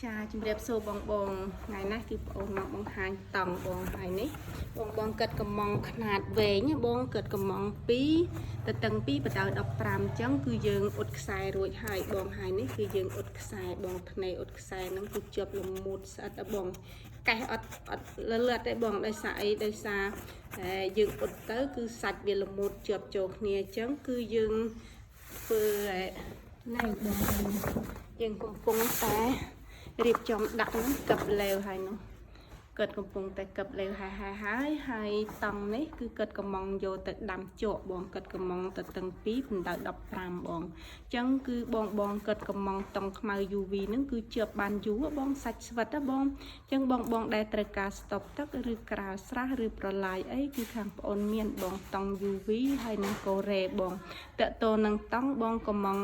ចាជំរាបសួរបងបងថ្ងៃនេះគឺបងអូនមកបង្ហាញតង់បងហើយនេះបងបងកាត់កំងខ្នាតវែងណាបងកាត់កំង2ទៅតឹង2បដៅ15អញ្ចឹងគឺយើងអ៊ុតខ្សែរួចហើយបងហើយនេះគឺយើងអ៊ុតខ្សែបងភ្នែកអ៊ុតខ្សែហ្នឹងគឺជាប់លមូតស្អិតបងកេះអត់អត់លលត់ទេបងដោយសារអីដោយសារតែយើងអ៊ុតទៅគឺសាច់វាលមូតជាប់ចូលគ្នាអញ្ចឹងគឺយើងធ្វើឲ្យណែបងយើងកំពុងតែ រៀបចំដាក់ហ្នឹងកឹបលេវហើយនោះគាត់កំពុងតែកឹបលេវហើយហើយហើយហើយតង់នេះគឺគាត់កំងយកទៅដាំជក់បងគាត់កំងទៅតឹង2បណ្ដៅ15បងអញ្ចឹងគឺបងបងគាត់កំងតង់ខ្មៅ UV ហ្នឹងគឺជាប់បានយូរបងសាច់ស្វិតណាបងអញ្ចឹងបងបងដែលត្រូវការស្តុបទឹកឬក្រាលស្រះឬប្រឡាយអីគឺខាងប្អូនមានបងតង់ UV ហើយនឹងកូរ៉េបងតកតនឹងតង់បងកំង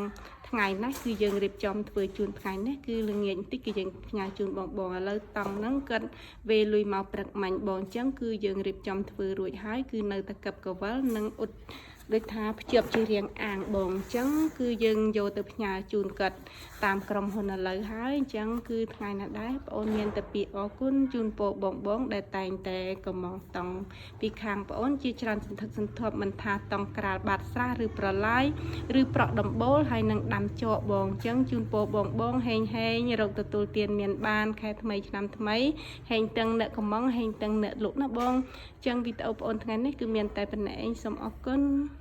ថ្ងៃនេះគឺយើងរៀបចំធ្វើជូនថ្ងៃនេះគឺល្ងាចបន្តិចគឺយើងផ្ញើជូនបងបងឥឡូវតង់ហ្នឹងគាត់វេលុយមកព្រឹកមាញ់បងអញ្ចឹងគឺយើងរៀបចំធ្វើរួចហើយគឺនៅតែកឹបកវលនិងអ៊ុតដូចថាភ្ជាប់ជារៀងអាងបងអញ្ចឹងគឺយើងយកទៅផ្ញើជូនគាត់តាមក្រុមហ៊ុនឥឡូវហើយអញ្ចឹងគឺថ្ងៃណាដែរបងអូនមានតែពាក្យអរគុណជូនពរបងបងដែលតែងតែកំងតង់ពីខាងបងអូនជាច្រើនសន្ធឹកសន្ធាប់មិនថាតង់ក្រាលបាត់ស្រះឬប្រឡាយ ឬប្រក់ដំបូលហើយនឹងដាំជក់បងអញ្ចឹងជូនពរបងបងហេងហេងរកទទួលទានមានបានខែថ្មីឆ្នាំថ្មីហេងតឹងអ្នកកំងហេងតឹងអ្នកលក់ណាបងអញ្ចឹងវីដេអូបងអូនថ្ងៃនេះគឺមានតែប៉ុណ្ណេះឯងសូមអរគុណ។